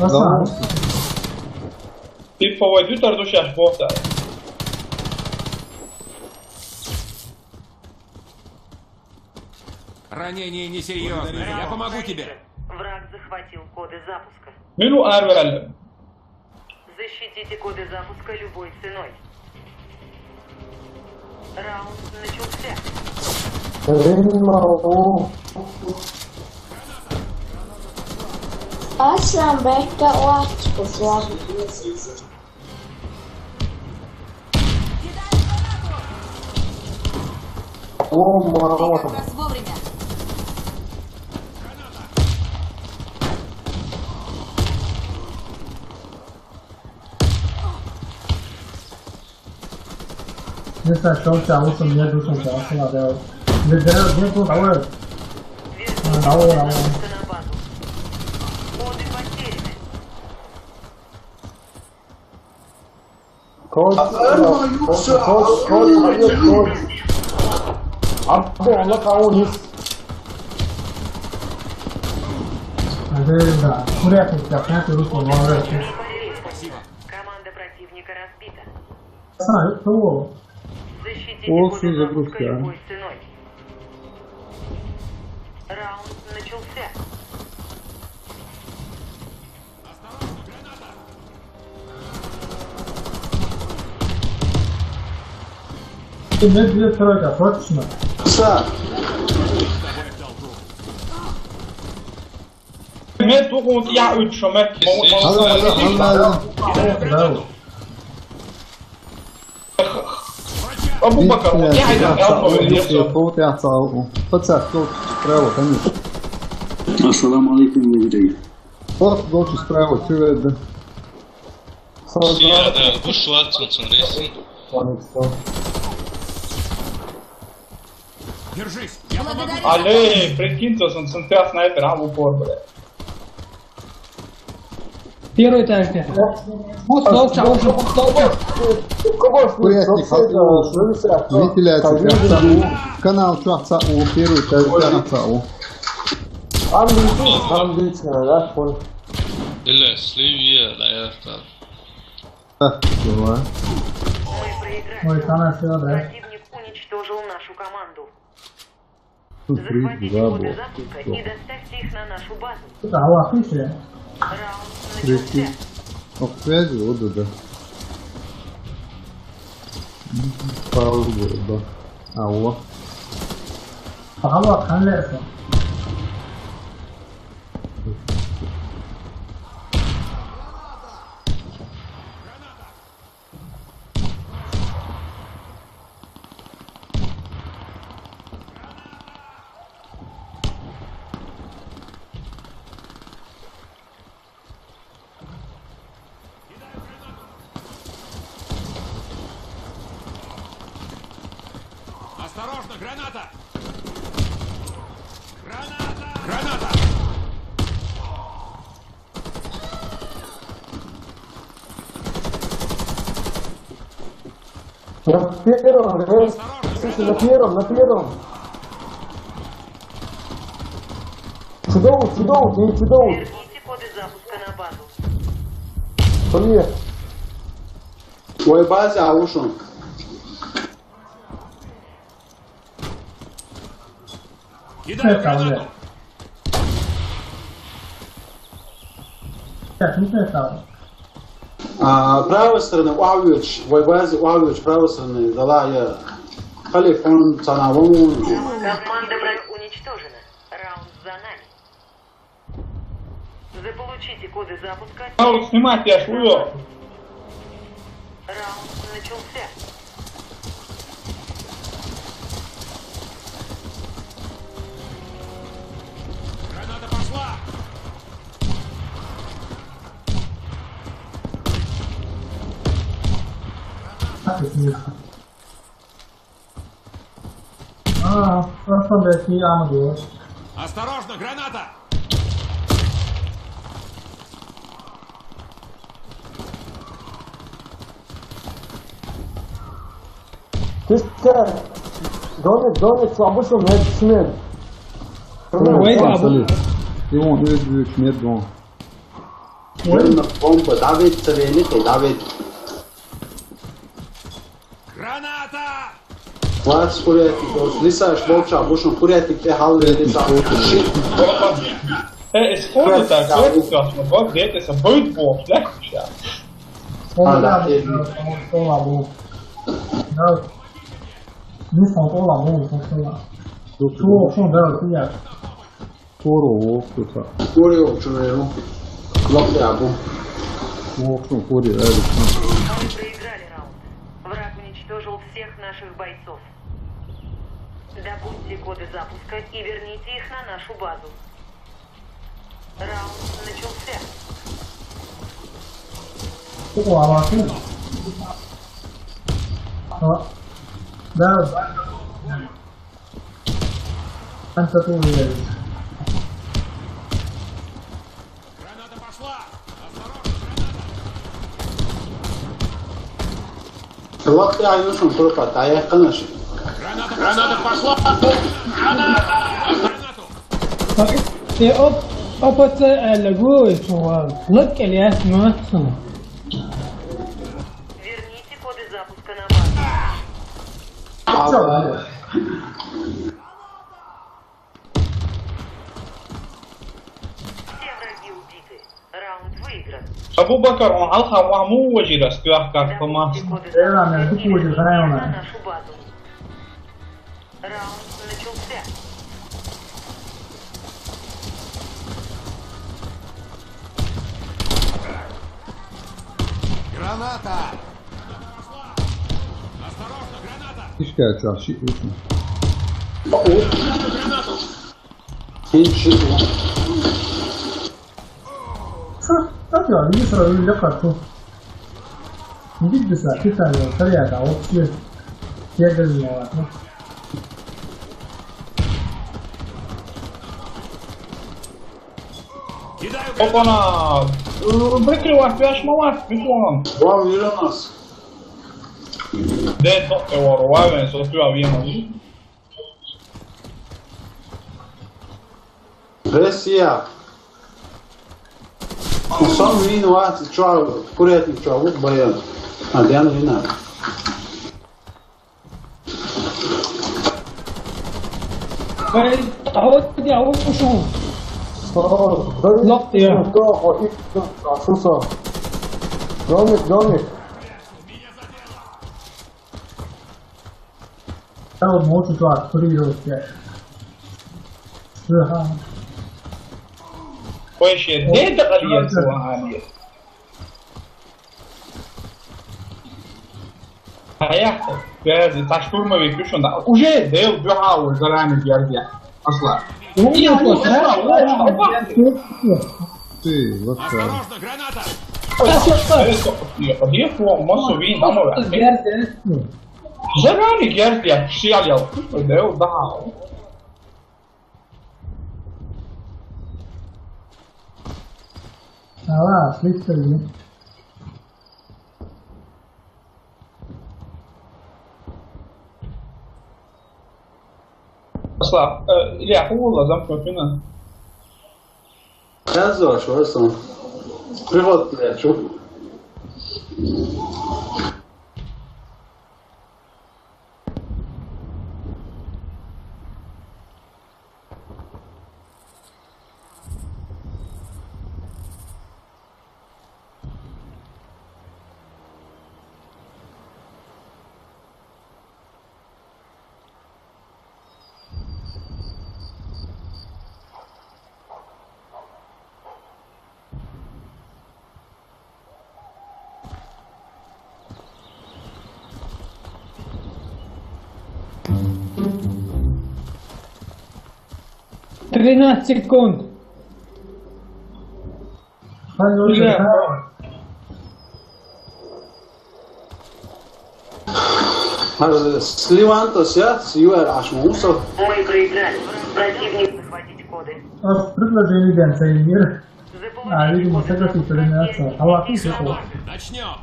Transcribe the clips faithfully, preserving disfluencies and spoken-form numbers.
Пацан. Ты поводю торгуешь бот. Ранение несерьезное. Я помогу тебе. Враг захватил коды запуска. Минут арвараль. Защитите коды запуска любой ценой. Раунд начался. Римма, о. Aslan, bekle, o aç kusura. О, мама. Как раз вовремя. Здесь нашёлся, а лучше мне душим, да, да. Здесь, здесь, здесь, здесь, давай. А, давай, давай. Код, код, код, код, код. Абу, Аллах, аунис. Надеюсь, да. Вряд ли, как я, ты русский, молодец. Команда противника разбита. Пацаны, кто? Защитите. О, коды всё, запуска, загрузка, а. Любой ценой. Раунд начался. Ты мне две тройка, точно? Са. Мен тухун я үч шомет. Алла, Алла, Алла, Алла. Да. Абу Бакар, я айда, я Фу, я справа, конечно. Ассаламу алейкум, евреи. Вот, вот справа, чего это? Сия да, вышла, цун, цун, рейси. Держись, я помогу. Благодарю. Але, прикинь, то сон, сон, ты снайпер, а, в упор, бля. Первый этаж где? Вот, вот, вот, вот, вот, вот. Курятник, вот, вот, вот. Зрители, а, канал, чё, отца у, первый этаж, отца у. Там летит, там летит, да, понял. Или слив я, да, я так. Так, дела. Мы проиграли. Ой, там всё, да. Противник уничтожил нашу команду. Захватите коды запуска и доставьте их на нашу базу. Что-то, алло, слышали? Раунд начался. Ох, связи, вот, да, да. Пауза, да. Алло. Алло, алло. Осторожно, граната! Граната! Граната! На первом, э, слушай, на первом, на первом. Чудоу, чудоу, не чудоу. Верните коды запуска на базу. Привет. Ой, база, а ушел. Кидай гранату! Так, не знаю, там. А, правой стороны, Уавич, вай базе Уавич, правой стороны, дала я. Халифон, Цанавон. Команда врага уничтожена. Раунд за нами. Заполучите коды запуска. А вот снимать я шую. Раунд начался. Граната пошла! А, хорошо, блядь, не аму. Осторожно, граната! Ты что? Донет, донет, слабо шел, нет, шмет. Ой, Ой, слабо. Салют. И он, и две шмет, дон. Венна бомба, дӀаведа ца вене, кхе, дӀаведа. Граната! Вац курятник, лисаш болча, бушун курятник тӀе хьалведе ца. Ши. Э, эс ходу так, вот, как, вот, это, это, будет бог, да, сейчас. А, да, э, да. Не стал, да, да. Чего, что, да, я. Куро вовкуса. Куро вовкуса. Лапте абу. Вовкуса кури, э, вовкуса. Мы проиграли раунд. Враг уничтожил всех наших бойцов. Добудьте коды запуска и верните их на нашу базу. Раунд начался. О, а вот. А. Да. Антон Ильич. Граната пошла! Осторожно, граната! Лапте айнушун, просто таяк, конечно. Граната пошла! Граната! Гранату! Э, оп, опа, це, э, лягу, и чего? Лак или я снимаю? Верните коды запуска на базу. А, да. Все враги убиты. Раунд выигран. Абу Бакар, он алха ва му ваджи рас, кю ахкар, Томас. Добудьте коды запуска и верните на нашу базу. Раунд начался. Граната! Осторожно, граната! Ишка чаши ишка. О, о. Гранату! Гранату! Гранату! Ха, так я, видишь, сразу легко. Иди сюда, ты там, вот, порядок, а вот все. Я даже не ладно. Опана! Прикрывай, пляж, мама, бегом! Вау, Юранас. Де то е варварен, со су авион. Ресия. Сам виноват, чё, курятник, чё, вот баян. А, Диана вина. Бай, а вот я, вот ушёл. Лоп, я. Домик, домик. Там вот тут открылся. Ага. Ой, щет, де это кадьяк сувагани? Аяхта, бязи, та штурмовик ушунда. Уже дел бюхау заранее гердя. Пошла. Ты, вот так. Осторожно, граната! Э, стоп, не, подъехал, он массу вин, а ну, Заранее гердя, шиял, дел, да. Ала, слышали? Пошла. Э, Илья, хула, замкнуть не надо. Я за что, я сам. Привод, блядь, чё? Тринадцать секунд. Уже. Сливантос, я, с Юэр Ашмусов. Мы проиграли. Противник захватить коды. А, предложение, да, Заимир. А, видимо, согласился, да, не отцом. А вот, и всё. Начнём.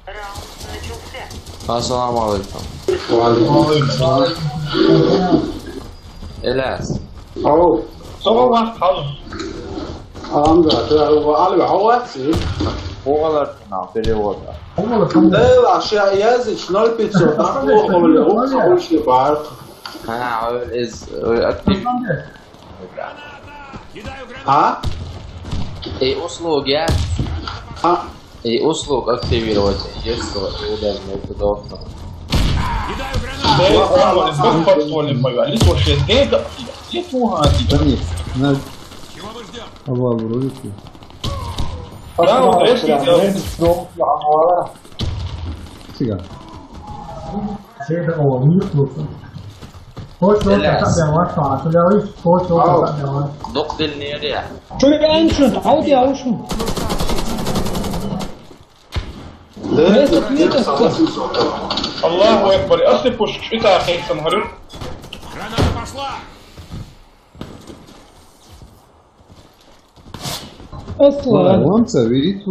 Раунд начался. Ассаламу алейкум. Ва алейкум салам. Эляс. Ау. Сога вакъти къалды. Ам да, да, ва али ва хаватси. Огалар на перевода. Дела ша языч ноль пятьсот. Ахо хавали, ухо хавали баъ. Ха, из, актив. А? И услуги, а? А? И услуг активировать, если удобно, это удобно. Эй, он, он, он подствольный повел. Или то, что здесь, да, здесь, ну, а, типа. Да нет, на Авал вроде ты. Да, вот эти, да. Сига. Док дил нери. Шура анчун, ауди аушун. Аллаху акбар. Асли пушк, итак, хейсам харюк. Граната пошла! Аслан. Вон ца, видите?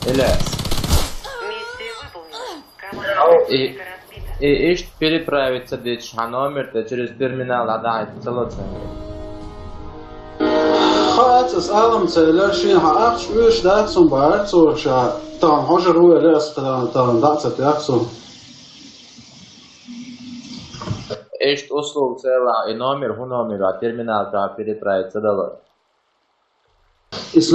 Эля. Миссия выполнена. Команда противника разбита. И, и ишт переправиться дича номер, да через терминал отдать целоценный. Хац, ас алам цо, лер шин хьа ахча уьш дац сун баьр цо ша, тахана хьожа руэ лес, тахана, тахана дац а тях сун. Эшт услуг цела, и номер, ху номер, а терминал ча переправиться дало. Ис